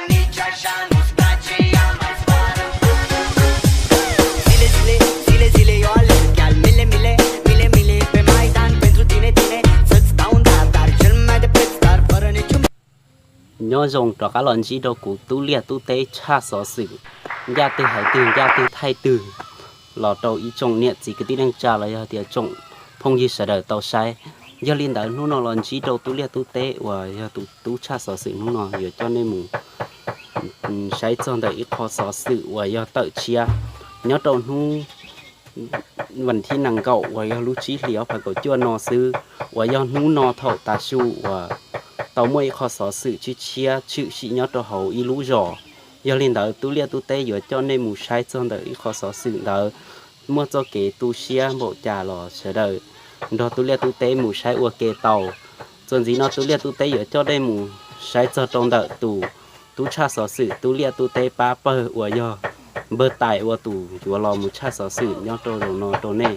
Nici așa nu-ți place, ea mai zboară. Zile, zile, zile, zile, eu alerg chiar mile, mile, mile, mile pe Maidan pentru tine, tine. Să-ți dau un dar, dar cel mai de preț, dar fără niciun. Nyob zoo rov qab los ntsib rau kuv Tub Liaj Tub Teb tshaj xov xwm, ncaj twg hais twg, ncaj twg thaij twg, los rau ib tsoom niam txiv kwv tij neej tsa los yog tias tsoom phooj ywg sawv daws tau saib. Yog li ntawd hnub no los ntsib rau Tub Liaj Tub Teb uas yog tus tub tshaj xov xwm hnub no yuav coj nej mus saib txog ntawm ib qho xov xwm uas yog tawm tshiab nyob rau hnub vas thib nees nkaum uas yog lub tsib hlis ob phav kaum cuaj no xwb, uas yog hnub no thaum tav su uas tau muaj ib qho xov xwm tshiab tshiab tshwm sim nyob rau hauv ib lub zos. Yog li ntawd Tub Liaj Tub Teb yuav coj nej mus saib txog ntawm ib qho xov xwm ntawd muaj txoj kev tu siab npaum cas los sawv daws nrog Tub Liaj Tub Teb mus saib ua ke tau. Txuas ntxiv no Tub Liaj Tub Teb yuav coj nej mus saib txog rau ntawm tus tub tshaj xov xwm Tub Liaj Tub Teb pab pawg uas yog npawg Tais ua tus yuav los mus tshaj xov xwm nyob rau zaum no rau nej.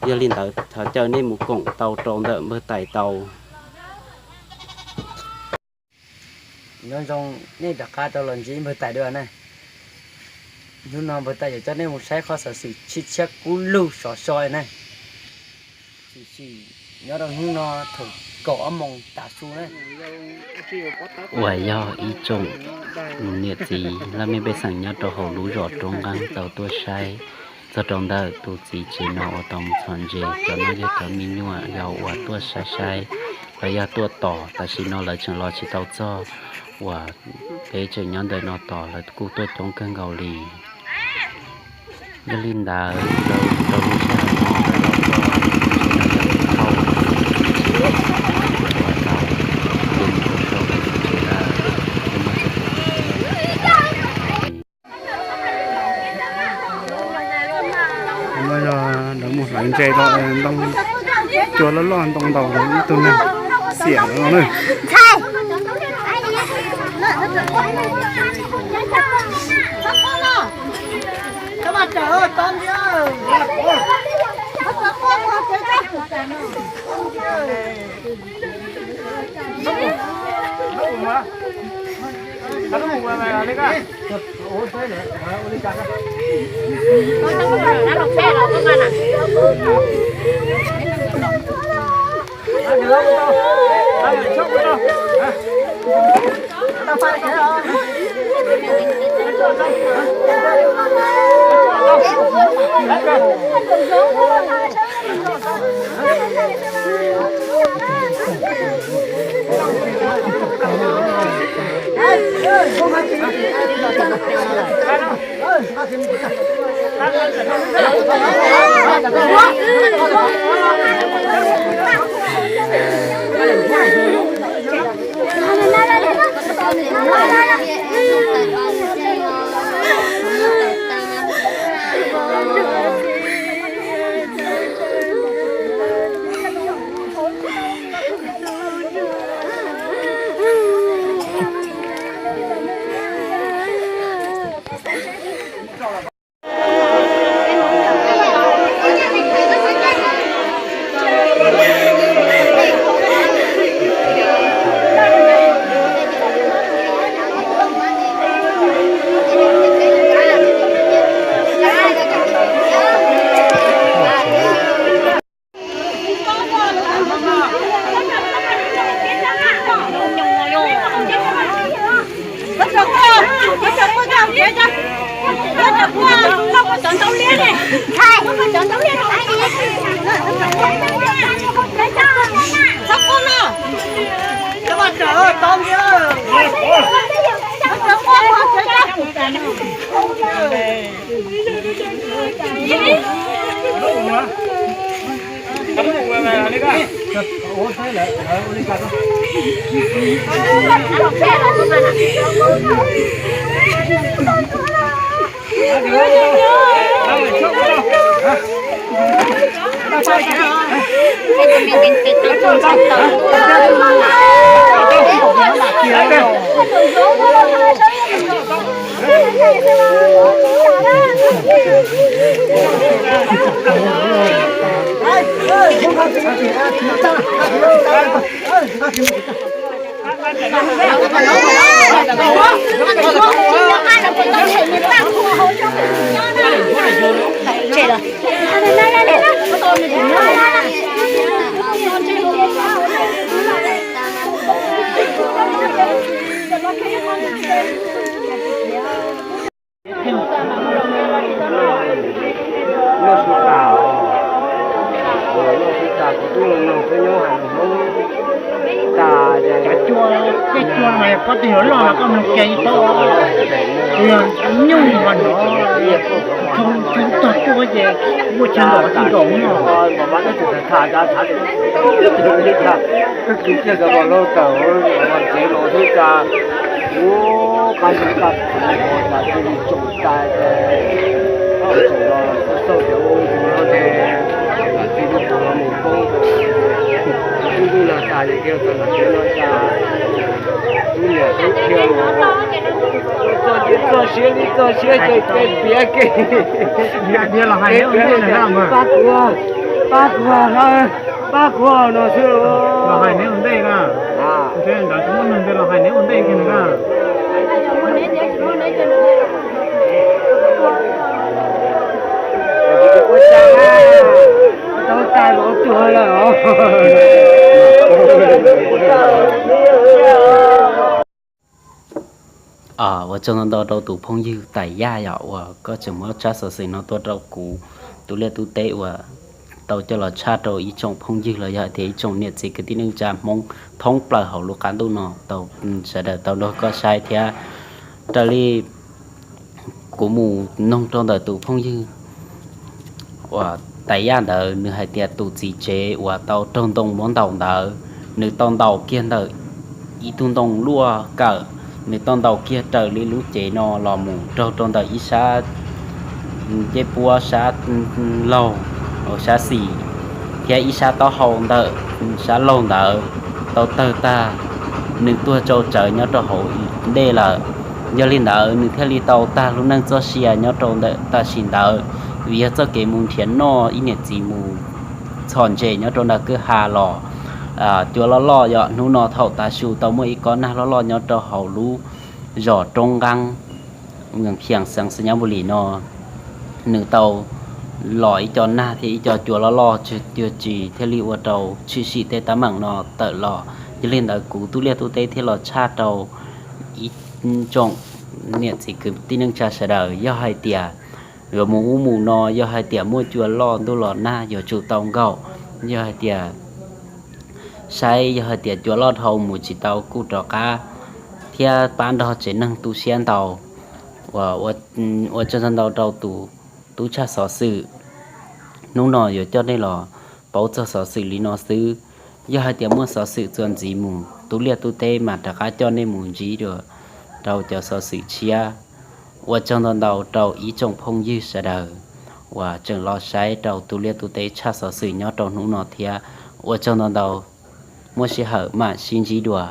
Yog li ntawd thov caw nej mus koom tau rau ntawm npawg Tais tau. Nyob zoo, nej rov qab tau los ntsib npawg Tais dua na. Hnub no npawg Tais yuav coj nej mus saib qhov xov xwm tshiab tshiab kub lug sov so na. Tshwm sim nyob rau hnub no thaum kaum ob moos tav su na. Uas yog ib tsoom niam txiv laj mej pej xeem nyob rau hauv lub zos Roob Nqeeb tau tuaj saib txog rau ntawm tus txiv tsev no uas tau mus txhom ntses, cov no yog cov me nyuam yaus uas tuaj saib saib los yog tuaj tos, tam sim no lawv tseem los tsis tau txog uas peb tseem nyob ntawm no tos, lawv kuj tuaj coob kawg nkaus li. Yog li ntawd rau lub sij hawm no lawv los txog, tsev no yog ib qho uas tau ces mus rau saum tus tsev lawm, ces muaj txoj kev no yog lawv mus hlawv ntses rau ntoo cua loj loj, ntoo ntaus rau ib tug neeg xiam no na. Noj su tas, noj su tas kuv twb los mloog peb nyob hais lus Hmoob tas. Cov cua, tej cua mas yog koj tig los loj los koj mloog kiag ib pob, yog nyuj ho no, tog tuaj ces muaj chaw nkaum tsis nkaum no. Koj kwv tij xav los lauj kawm, tsev los xwb cas, ua qab ntug tag, cas cia li tsoom tas ces tsoom los xauj xauj cov ua yus no ces, cas cia li pom los mus poob, ub ntuj nag tas ces kiag txog nram tsev no cas tub niam tub dhia los txog ces txog siab li txog siab ces kev piav kev, pab kuv, pab kuv, pab kuv no xwb. Los hais neb ua ntej na, ntshe ntawd tsis muaj neeg ces los hais neb ua ntej kiag na. Ua cas tau tas los tuag lawm os. Ua tsaug ntau ntau rau tus phooj ywg Tais Yaj yom uas koj tseem muab tsab xov xwm no tuaj rau kuv tus liaj tub teb uas tau coj los tshaj rau ib tsoom phooj ywg los yog tias ib tsoom niam txiv kwv tij neej tsa Hmoob thoob plaws hauv lub qab ntuj no tau, sawv daws tau nrog koj saib thiab. Raws li kuv mus noog rau ntawm tus phooj ywg uas Tais Yaj ntawd, nws hais tias tus txiv tsev uas tau raug ntoo muab ntaus ntawd, nws tau ntaus kiag ntawm ib tug ntoo luaj kawm, nws tau ntaus kiag raws li lub cev no los mus raug rau ntawm ib sab ncej puab sab laug, sab xis, thiab ib sab taub hau ntawm sab laug ntawd tau tawg tag, nws tuag tsau tsawv nyob rau hauv ntej lawm. Yog li ntawd nws thiaj li tau tag lub neej txoj sia nyob rau ntawm tam sim ntawd, vim yog txoj kev mus nrhiav noj ib niam txiv mus txhom ntses nyob rau nram kwj ha los cua loj loj yom. Hnub no thaum tav su tau muaj ib kob nag loj loj nyob rau hauv lub zos Roob Nqeeb, Khias xeev Xais Nyab Npu Lis no, nws tau los ib co nag thiab ib co cua loj loj cuag tsis thiaj li ua rau tshwm sim tej teeb meem no tawm los. Yog li ntawd kuv tub liaj tub teb thiaj los tshaj rau ib tsoom niam txiv kwv tij neej tsa sawv daws, yog hais tias yuav mus ub mus no, yog hais tias muaj cua loj ntuj los nag yuav tsum tau nkaum, yog hais tias saib yog hais tias cua loj dhau mus tsis tau kuj rov qab thiab pab nrog tsev neeg tu siab ntau. Ua tsaug ntau ntau rau tus tub tshaj xov xwm hnub no yuav coj nej los paub txog xov xwm li no xwb. Yog hais tias muaj xov xwm txuas ntxiv mus tub liaj tub teb mas rov qab coj nej mus ntsib dua rau cov xov xwm tshiab. Ua tsaug ntau ntau rau ib tsoom phooj ywg sawv daws uas tseem los saib rau tub liaj tub teb tshaj xov xwm nyob rau hnub no thiab. Ua tsaug ntau ntau, muaj sij hawm mam sib ntsib dua.